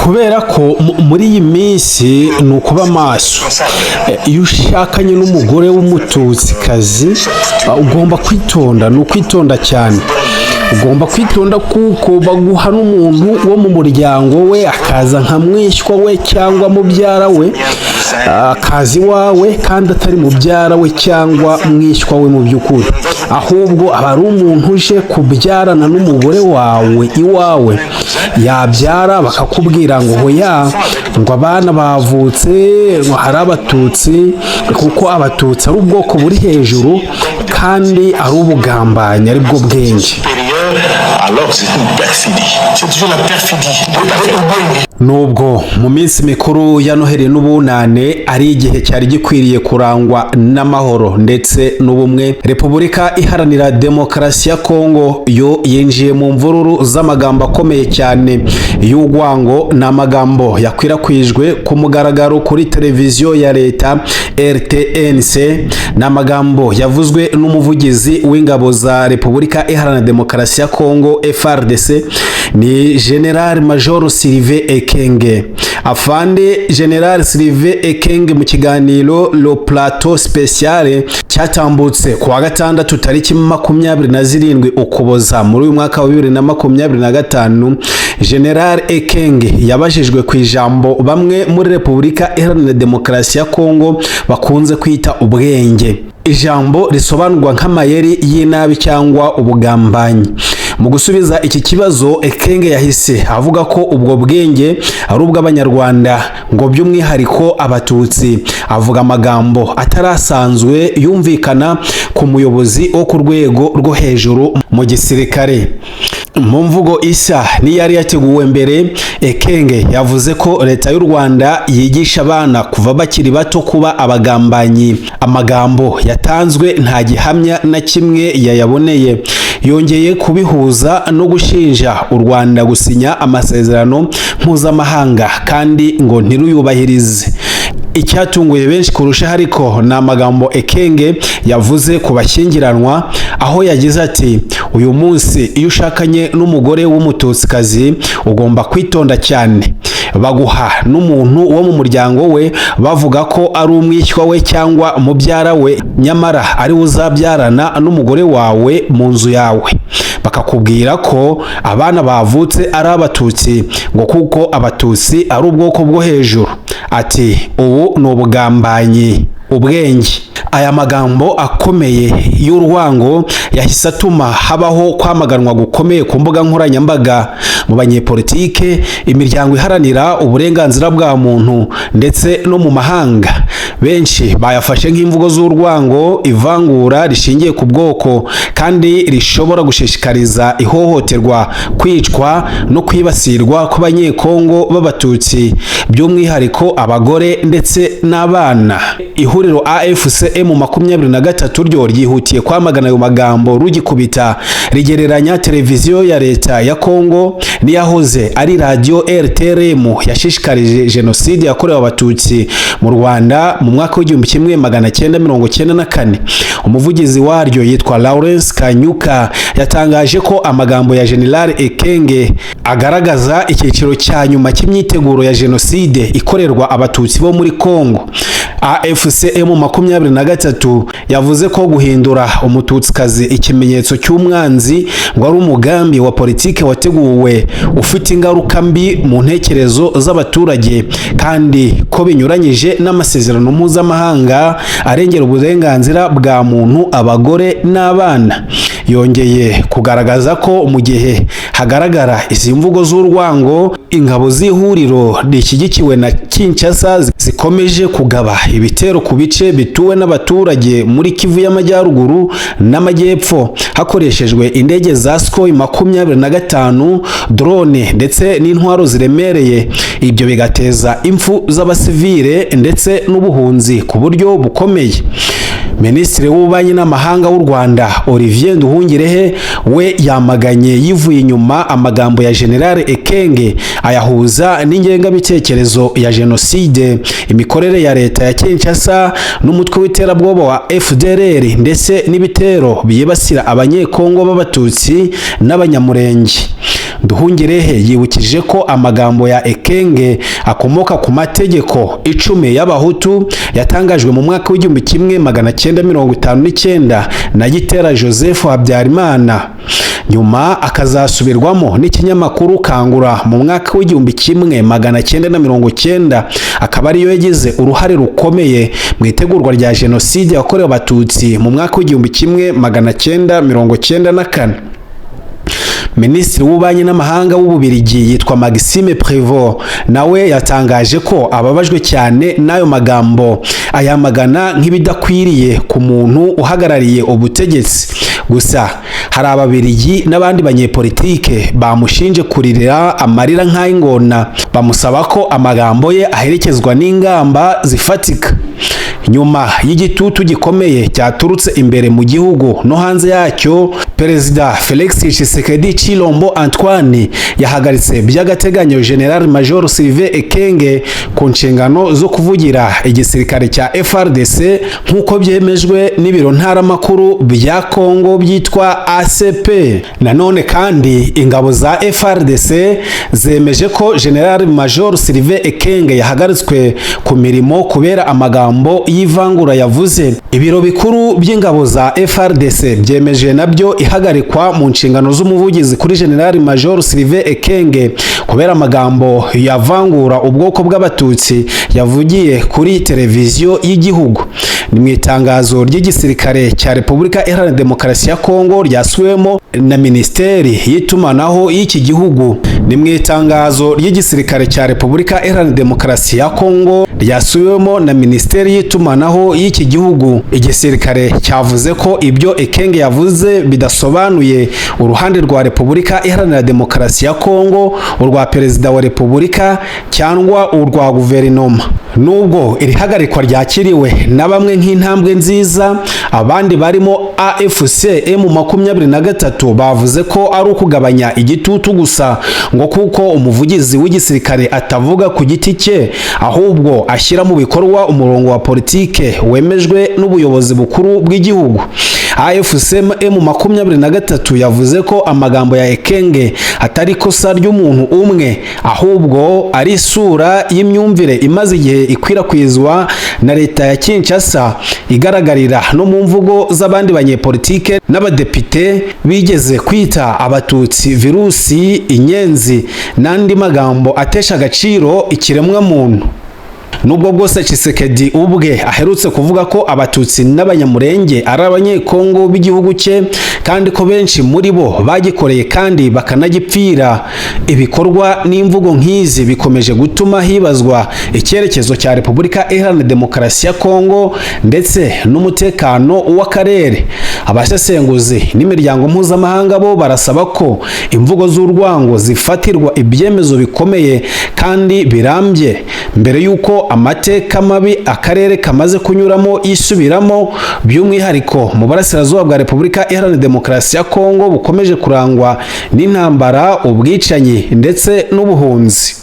Kubera ko muri iyi minsi ni ukuba maso. Iyo ushakanye n'umugore w'Umututsikazi, ugomba kwitonda, ni ukwitonda cyane. Ugomba kwitonda kuko baguha n'umuntu wo mu muryango we, akaza nka mwishywa we cyangwa mubyara we, akaza iwawe kandi atari mubyara we cyangwa mwishywa we mu by'ukuri, ahubwo aba ari umuntu uje kubyarana n'umugore wawe iwawe. Yabyara bakakubwira ngo hoya, ngo abana bavutse ngo hari Abatutsi, kuko Abatutsi ari ubwoko buri hejuru kandi ari ubugambanyi, ari bwo bwenge. Alors c'est une perfidie. C'est toujours la perfidie. Nubwo mu minsi mikuru ya Noheli n'Ubunane ari igihe cyari gikwiriye kurangwa n'amahoro ndetse n'ubumwe, Repubulika Iharanira Demokarasi ya Kongo yo yinjiye mu mvururu z'amagambo akomeye cyane y'urwango. Ni amagambo yakwirakwijwe ku mugaragaro kuri televiziyo ya leta RTNC. Ni amagambo yavuzwe n'umuvugizi w'ingabo za Repubulika Iharanira Demokarasi ya Kongo, FARDC, ni General Major Sylvain Ekenge. Afande General Sylvain Ekenge, mu kiganiro Le Plateau Spécial cyatambutse ku wa gatandatu tariki 27 Ukuboza muri uyu mwaka wa 2025, General Ekenge yabajijwe ku ijambo bamwe muri Repubulika Iharanira Demokarasi ya Kongo bakunze kwita ubwenge, ijambo risobanurwa nk'amayeri y'inabi cyangwa ubugambanyi. Mu gusubiza iki kibazo, Ekenge yahise avuga ko ubwo bwenge ari ubw'Abanyarwanda, ngo by'umwihariko Abatutsi. Avuga amagambo atarasanzwe yumvikana ku muyobozi wo ku rwego rwo hejuru mu gisirikare. Mu mvugo isa n'iyari yateguwe mbere, Ekenge yavuze ko leta y'u Rwanda yigisha abana kuva bakiri bato kuba abagambanyi. Amagambo yatanzwe nta gihamya na kimwe yayaboneye. Yongeye kubihuza no gushinja u Rwanda gusinya amasezerano mpuzamahanga kandi ngo ntiruyubahirize. Icyatunguye benshi kurushaho ariko ni amagambo Ekenge yavuze ku bashyingiranwa, aho yagize ati: "Uyu munsi iyo ushakanye n'umugore w'Umututsikazi ugomba kwitonda cyane. Baguha n'umuntu wo mu muryango we, bavuga ko ari umwishywa we cyangwa mubyara we, nyamara ari we uzabyarana n'umugore wawe mu nzu yawe. Bakakubwira ko abana bavutse ari Abatutsi, ngo kuko Abatutsi ari ubwoko bwo hejuru." Ati: "Ubu ni ubugambanyi, ubwenge." Aya magambo akomeye y'urwango yahise atuma habaho kwamaganwa gukomeye ku mbuga nkoranyambaga, mu banyepolitike, imiryango iharanira uburenganzira bwa muntu ndetse no mu mahanga. Benshi bayafashe nk'imvugo z'urwango, ivangura rishingiye ku bwoko, kandi rishobora gushishikariza ihohoterwa, kwicwa no kwibasirwa kw'Abanyekongo b'Abatutsi, by'umwihariko abagore ndetse n'abana. Ihuriro AFC M23 ryo ryihutiye kwamagana ayo magambo rugikubita, rigereranya televiziyo ya leta ya Kongo n'iyahoze ari radiyo RTRM yashishikarije jenoside yakorewe Abatutsi mu Rwanda mu mwaka w'1994. Umuvugizi waryo yitwa Lawrence Kanyuka yatangaje ko amagambo ya General Ekenge agaragaza icyiciro cya nyuma cy'imyiteguro ya jenoside ikorerwa Abatutsi bo muri Kongo. AFC M23 yavuze ko guhindura Umututsikazi ikimenyetso cy'umwanzi ngo ari umugambi wa politike wateguwe, ufite ingaruka mbi mu ntekerezo z'abaturage, kandi ko binyuranyije n'amasezerano mpuzamahanga arengera uburenganzira bwa muntu, abagore n'abana. Yongeye kugaragaza ko mu gihe hagaragara izi mvugo z'urwango, ingabo z'ihuriro rishyigikiwe na Kinshasa zikomeje kugaba ibitero ku bice bituwe n'abaturage muri Kivu y'Amajyaruguru n'Amajyepfo, hakoreshejwe indege za Sukhoi 25, drone ndetse n'intwaro ziremereye, ibyo bigateza impfu z'abasivile ndetse n'ubuhunzi ku buryo bukomeye. Minisitiri w'Ububanyi n'Amahanga w'u Rwanda, Olivier Nduhungirehe, we yamaganye yivuye inyuma amagambo ya General Ekenge, ayahuza n'ingengabitekerezo ya jenoside, imikorere ya leta ya Kinshasa n'umutwe w'iterabwoba wa FDLR, ndetse n'ibitero byibasira Abanyekongo b'Abatutsi n'Abanyamurenge. Nduhungirehe yibukije ko amagambo ya Ekenge akomoka ku mategeko 10 y'Abahutu yatangajwe mu mwaka w'1959 na Gitera Joseph Habyarimana, nyuma akazasubirwamo n'ikinyamakuru Kangura mu mwaka w'1990, akaba ariyo yagize uruhare rukomeye mu itegurwa rya Jenoside yakorewe Abatutsi mu mwaka w'1994. Minisitiri w'Ububanyi n'Amahanga w'Ububirigi yitwa Maxime Prévost nawe yatangaje ko ababajwe cyane n'ayo magambo, ayamagana nk'ibidakwiriye ku muntu uhagarariye ubutegetsi. Gusa hari Ababirigi n'abandi banyepolitike bamushinje kuririra amarira nk'ay'ingona, bamusaba ko amagambo ye aherekezwa n'ingamba zifatika. Nyuma y'igitutu gikomeye cyaturutse imbere mu gihugu no hanze yacyo, Perezida Felix Tshisekedi Chilombo Antoine yahagaritse by'agateganyo General Major Sylvain Ekenge ku nshingano zo kuvugira igisirikare cya FARDC, nk'uko byemejwe n'ibiro ntaramakuru bya Kongo byitwa ACP. Nanone kandi ingabo za FARDC zemeje ko General Major Sylvain Ekenge yahagaritswe ku mirimo kubera amagambo y'ivangura yavuze. Ibiro bikuru by'ingabo za FARDC byemeje nabyo ihagarikwa mu nshingano z'umuvugizi kuri General Major Sylvain Ekenge kubera amagambo yavangura ubwoko bw'Abatutsi yavugiye kuri televiziyo y'igihugu. Ni mu itangazo ry'igisirikare cya Repubulika Iharanira Demokarasi ya Kongo ryasuwemo na Minisiteri y'Itumanaho y'iki gihugu. Ni mu itangazo ry'igisirikare cya Repubulika Iharanira Demokarasi ya Kongo ryasubiwemo na Minisiteri y'Itumanaho y'iki gihugu. Igisirikare cyavuze ko ibyo Ekenge yavuze bidasobanuye uruhande rwa Repubulika Iharanira Demokarasi ya Kongo, urwa Perezida wa Repubulika cyangwa urwa guverinoma. Nubwo iri hagarikwa ryakiriwe na bamwe nk'intambwe nziza, abandi barimo AFC M23 bavuze ko ari ukugabanya igitutu gusa, ngo kuko umuvugizi w'igisirikare atavuga ku giti cye, ahubwo ashyira mu bikorwa umurongo wa politike wemejwe n'ubuyobozi bukuru bw'igihugu. AFC M23 yavuze ko amagambo ya Ekenge atari ikosa ry'umuntu umwe, ahubwo ari isura y'imyumvire imaze igihe ikwirakwizwa na leta ya Kinshasa, igaragarira no mu mvugo z'abandi banyepolitike n'abadepite bigeze kwita Abatutsi virusi, inyenzi n'andi magambo atesha agaciro ikiremwamuntu. Nubwo bwose Tshisekedi ubwe aherutse kuvuga ko Abatutsi n'Abanyamurenge ari Abanyekongo b'igihugu cye, kandi ko benshi muri bo bagikoreye kandi bakanagipfira, ibikorwa n'imvugo nk'izi bikomeje gutuma hibazwa icyerekezo cya Repubulika Iharanira Demokarasi ya Kongo ndetse n'umutekano w'akarere. Abasesenguzi n'imiryango mpuzamahanga bo barasaba ko imvugo z'urwango zifatirwa ibyemezo bikomeye kandi birambye mbere y'uko amateka mabi akarere kamaze kunyuramo yisubiramo, by'umwihariko mu burasirazuba bwa Repubulika Iharanira Demokarasi ya Kongo bukomeje kurangwa n'intambara, ubwicanyi ndetse n'ubuhunzi.